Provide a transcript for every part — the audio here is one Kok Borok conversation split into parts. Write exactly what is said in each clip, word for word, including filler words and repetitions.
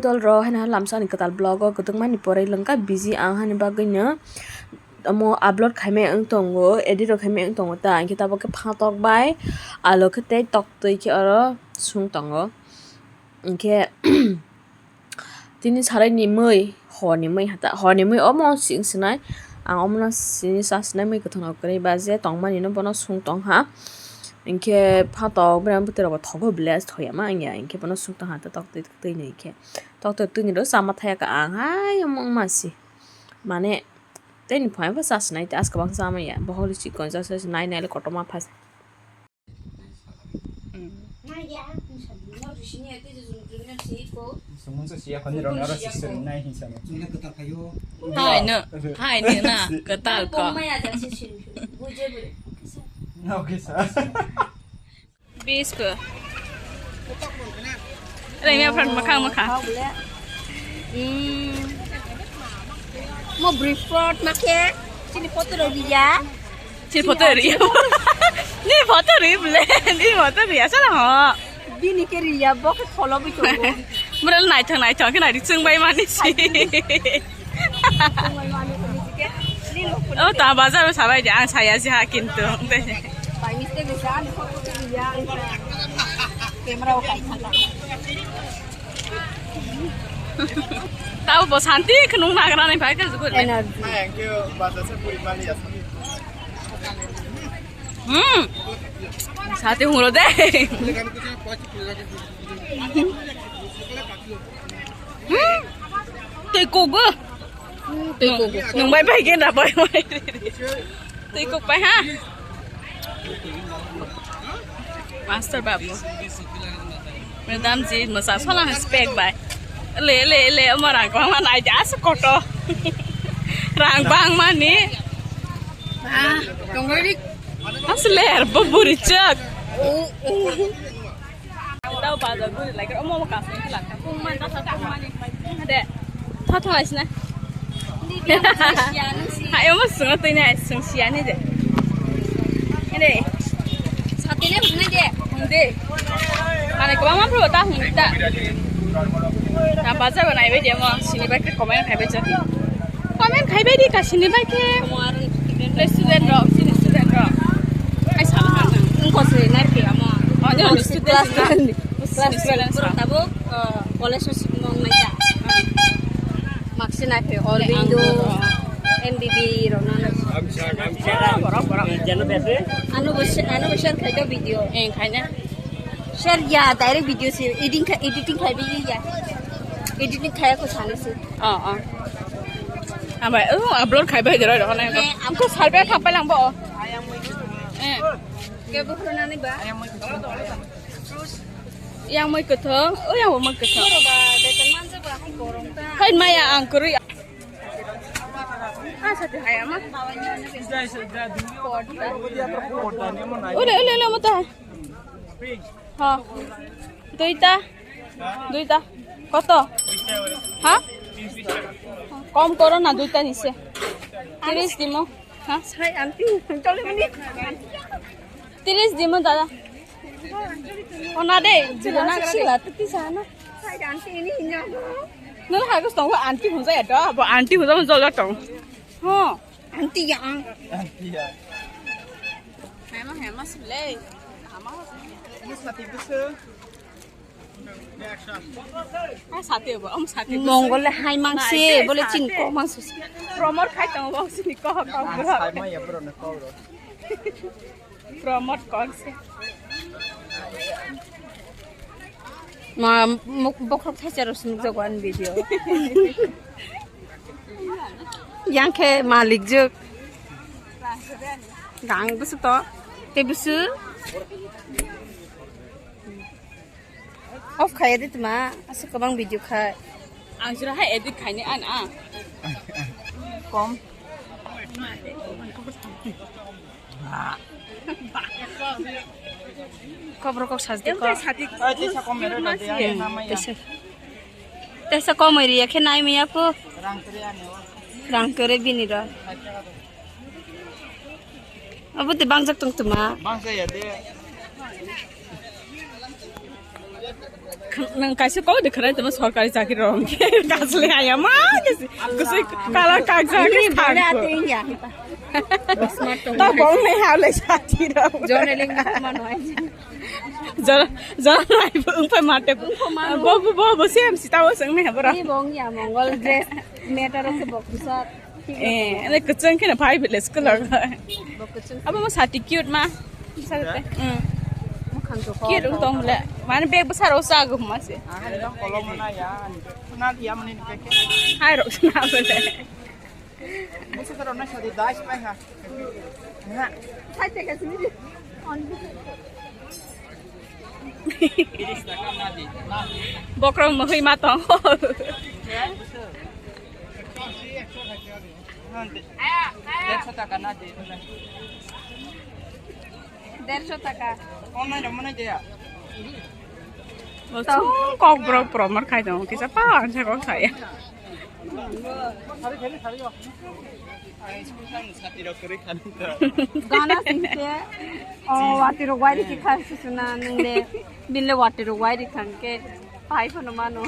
Dol rok haino lamsa ni kwtal vlog o kwtwkma ni pore lwngkha busy ang hani bagwi no omo upload khaimai wng tongo, edit rok khaimai wng tongo ta, hinkhe tabuk khe phatok bai alo khe tei tok twi khe oro sung tongo. Hinkhe tini sarai ni mui, hor ni mui hata, hor ni mui omo sing sinai, ang omo no sini sa sinai mui kwthang rok kwrwi ba je tongmani no bono sung tong ha. Hinkhe phatok bwrang bwtwi rok bo thogo bless thoyama wngya, hinkhe bono sung tong ha ta tok twi twi ni hinkhe. Tok tok twi ni ro chama thaya ka ang hai omo wngma si. Mane tei ni phai bo cha sinai tei askha bang cha manya. Bohok ni chikon cha cha nai nai le kotorma phai. Sumung sa siya khani rong aro si sir nai hin sa. Hai no, hai no na, kwtal ko. No, okay, sir. Bis ko. Rengya phan makhang makhang. Hmm. Mo briefrot makhe chini photo rok ya. Chini photo ri. Ni photo ri ble. Ni photo ri asa na ho. Bini ke ri ya bok follow bi chongo. Mural naithok naithok khe nari chwng bai mani si. Oh, ta bazar o sabai de, ang saya sih ha kintu. By mistake bisa, ani photo ke dia, camera o kai thaka. Tau bo santi khnung nagra nai bai ka zugo. Energy. Hai, ang ke bazar se puri mali asa. Hmm. Sati hungro de. Hmm. Tei kogo. Tei kogo. Nung bai bai kenda bai bai. Tei kok bai ha. Master babu. Madam ji masa sola spek bai. Le le le omo rang bang ma nai jas koto. Rang bang mani. Ah, tongori. Asler bo buri chak. Tau bazar guri lagi omo omo kasih lagi. Pung man tasa pung man. Ade. Tha tha isna. Hai omo sungo tui nai sung siya ni de. Ade. Satile hung nai de. Hung de. Mane ko ma pro ta hung ta. Ta bazar banai be de mo sini ba ke comment hai be jati. Comment khai bai di ka sini bai khe. Student rok, sini student rok. Ai sama kan. Engko se nai phi amo. Oh, dia student class ten. Class twelve pura tabo, eh, college o sini mong nai ta. Maksi nai phi all window, M B B rok na. Borok, borok. Anu bo share, anu bo share khai do video. Eh, khai na. Share ya, direct video se editing khai, editing khai bi ya. Editing khai ko sani se. Oh, oh. Ambai, oh, upload khai bai jero, hone. Eh, ko survey khapai lang bo. Eh. Ke bo khoro nani ba? Yang moi kothong, oh, yang moi kothong. Hai maya ang kurui. Ah, sate hai ama. Ule, ule, ule, mata. Ha. Duita. Duita. Koto? Ha? Kom koro na duita nise. Tiris dimo. Ha? Sai anti. Chole mani. Tiris dimo dada. Ona de, jila na gara de. Sila tuti sana. Sai anti ini inya. Nala hagus tong anti hunja ya da. Bo anti hunja hunja la tong. Ho. Anti ya. Anti ya. Hema hema sile. Hema. Ini sati bisa. Ah, sati ba, om sati ba. Mongol le hai mangse, bole chin ko mangse. Promote khai tong bong sini ko ko. Promote kok se. Ma, muk-, bokhok thaisa rok sini jago ani video. Yang khe malik jok. Gang busu to. Te busu. Off khai de tma, asuk kabang video khai. Ang jira hai edit khaini an a. Kom. Kobro kok sajdi ko. Tesa kom eri ya. Tesa, tesa kom eri ya khe nai miya pu. Rang kere bini ro. Abo te bangjak tong tuma. Bangsa ya de. Nang kaisa kok de khwrai tamo sorkari chakri rok. Kasli haya ma kasi. Kasi kala kagja ke thang. Tabong ne hale sati rok. Journaling ma no ai. Jor jor ai bung pa mate. Bo bo bo bo sem sita bo seng ne bra. Ni bong ya mongol dress meter se bok sa. Eh, ene kwchwng kheno phai bile school o. Bo kwchwng. Abo mo sati cute ma. Sati. Hmm. Mukhang to cute wng tong le. Mane bag bwsa rok sa go ma se. Ani no kolom na ya. Na dia mane ni keke. Hai rok na bile. Musu karo na sadi dais pai ha. Na. Sai te ka sini. Bokrok mohoi ma tong. Dersho taka na di. Dersho taka. Online rok mano jaya. Kok borok promote khai tongo kisa pa ansa kok saya. Gana singse o wati rok wai rikha susuna nungle binle wati rok wai rikhangke pai phano mano.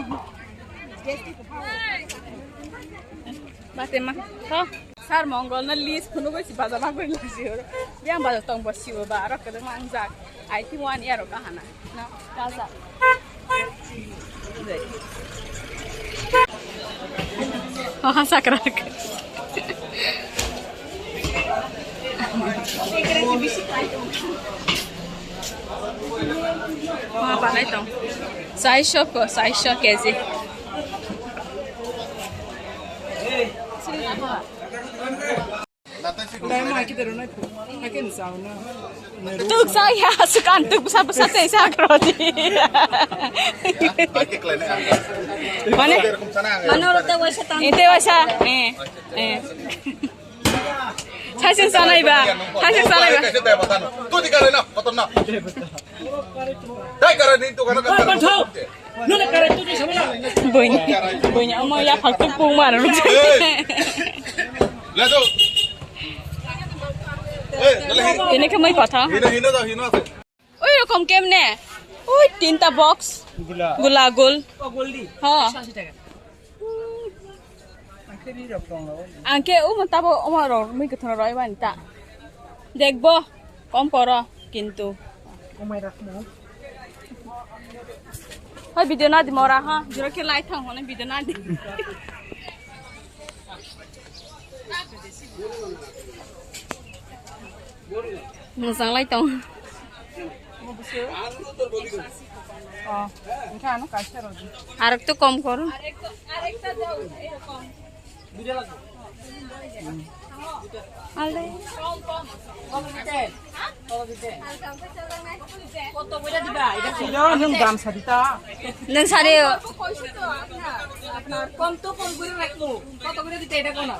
Bate ma. Tho. Sir Mongol na list phunugwi si baja bagwi lasi oro. Yang baja tong bo sibo ba aro kwdwma wngjak. I think one year ka hana. No, baja. Oh, ha sakrak. Wah, balai tong. Saisho ko, saisho keji. Tuk sa ya, sukan tuk sa sa te sa krodi. Mane? Mane oro te waisa tang. Ite waisa. Eh, eh. Saising sanai ba. Saising sanai ba. Tu di kare na, kotor na. Dai kare ni tu kana kana. Bwini, bwini omo yaphak tuk pung mano. Tini khe mui kotha. Oi rokom kemne? Oi tinta box. Gula gul. Ho. Ang khe omo tabo omo rok mui kwthwng roi bani ta. Dekbo kom koro kintu. Hoi video na di mora ha. Juro khe lai thang hone video na di. Mwchang lai tong. Oh, engkhe ano kaisa rw di. Arek to kom kor. Ale. Ilo nwng dam sadi ta. Nwng sadi. Kom to kom guri rakmo. Koto guri dite eta kono.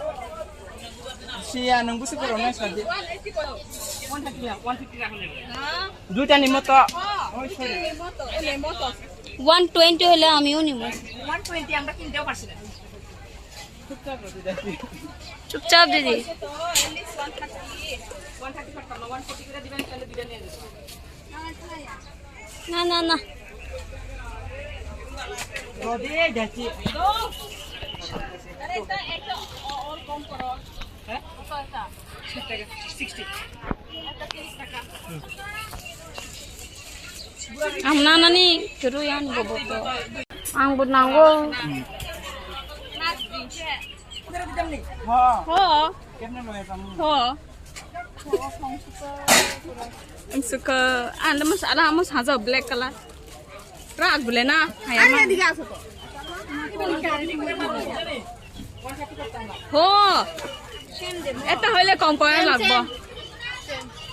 Siya nwng busi koro nai sadi. One thirty na, one fifty na hone. Duita ni moto. Oh, sorry. One twenty hole ami unimo. One twenty amra kinte parsi na. Chupchap didi. Na, na, na. Ang nanani kuru yan bobo to. Ang bo nango. Ho. Ho. Ho. Ang suka, ah, lemas, ala amos haja black color. Rak bole na, hayama. Ho. Eta hoile kom kora lagbo.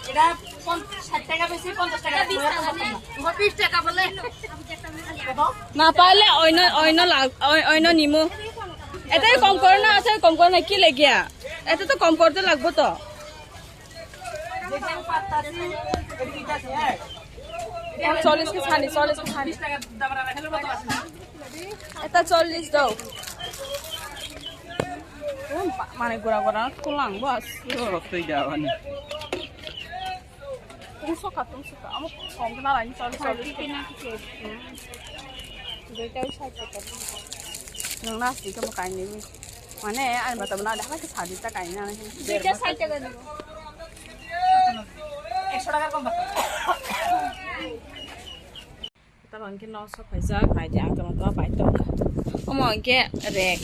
এটা পঞ্চ-, ষাট টাকা বেশি, পঞ্চাশ টাকা রাখবো, এরকম করতাম না। বিশ টাকা বলে। কত? Na paile oino, oino lag, oi-, oino nimo. Eta kom kora na, asa kom kora na, ki legia? Eta to kom korte lagbo to. যেখানে পাত্তা আছে, এদিকে আছে, হ্যাঁ। চল্লিশ কে ছানি, চল্লিশ কে ছানি। বিশ টাকা দাম রাখা, এখানে কত আছে না? Eta chollish do. Mane gura gura kulang bas. Rotoi da wani. Tungsoka, tungsoka. Amo kom na lai chollish, chollish. Nwng na sini tamo kainwi. Mane ani bata bana ada hake sadi ta kaina. Duita sait taka dibo. Ekso taka kom bata. Tamo hwnkhe nok sok phaijak, naidi ang tamo tamo pai tongkha. Omo hwnkhe rek.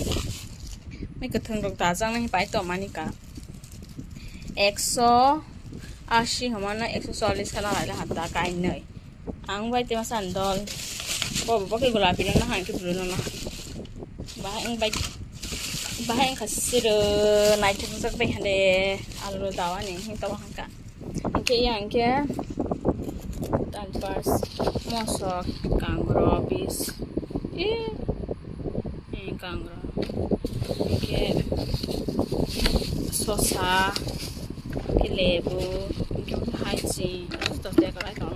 Mai kwthwng rok dajak nai pai tongmani ka. Ekso asi hwnmano ekso chollish khe na lailai hata kainwi. Ang bai tei masa dol. Bo bo khe gulapi no nahang khe blue no nahang. Bahai ang bai bahai ang kha siro naithok jak bai hande alu dawa ni hing tawa hangka. Hingke yang ke tanpas mosok kangro bis. Eh, eh, kangro. Hingke sosa, hingke lebu, hingke haiching, tos tos de kolai tong.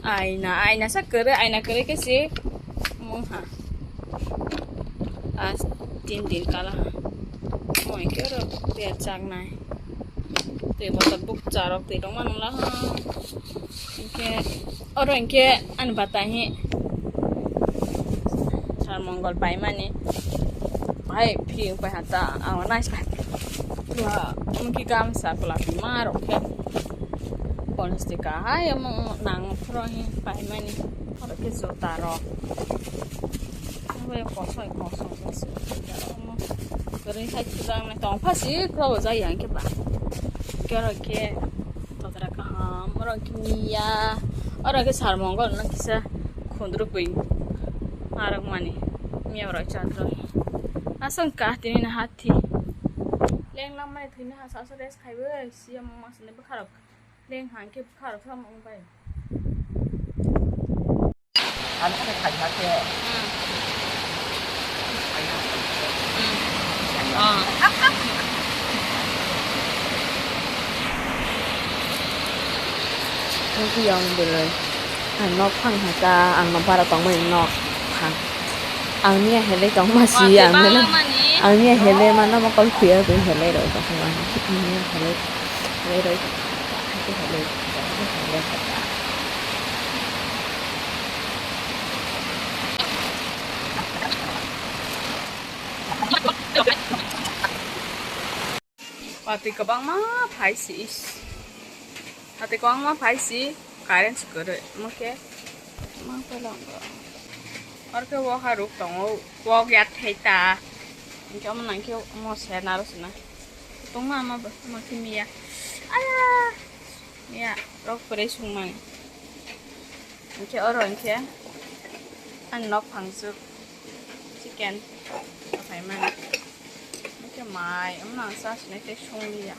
Aina, aina sa kere, aina kere ke si mung ha. As tin din kala ha. Moi ke ro biar chak nai. Tei bata buk charok tei tong mano la ha. Hingke oro hingke ani bata hi sar mongol paimani. Hai phi pai hata ang nai sa. Wa mungki gamsa kula pi ma rok khe. Bonus tika hai omo nang phro hi paimani. Oro khe jota rok. Abo kosoi kosoi kosoi. Omo kwrwi hai thujak nai tong pha si kro bo jai yang khe ba. Kero khe totra kaham oro khe miya. Oro khe sar mongol no kisa khundruk bai. Marok mani miya oro chadro. Asong ka tini na hathi. Leng lam mai thwina ha sa sa rest khai bai si omo mas ne bwkha rok. Leng hang khe bwkha rok sa mung bai. Ani khe khai ma khe. Hmm. Hmm. Ah. Nugui ang belai. Ang nok phang haka, ang nok bara tongmani nok phang. Ang miya helai tongma si, ang miya helai mano mokol khuya tong helai rok tong. Ang miya helai, helai rok tong. Helai, helai. Watwi kwbangma phai si is. Watwi kwbangma phai si, current se kwrwi. Omo khe, omo khe long. Oro khe wok ha ruk tongo, wok ya thai ta. Hinkhe omo nang khe omo se naro se na. Tongma omo bo, omo khe miya. Aya! Miya, rok kwrwi sungmani. Hinkhe oro hinkhe ani nok phangswk chicken phaimani. Hinkhe mai wngmano ang cha sinai tei songlia.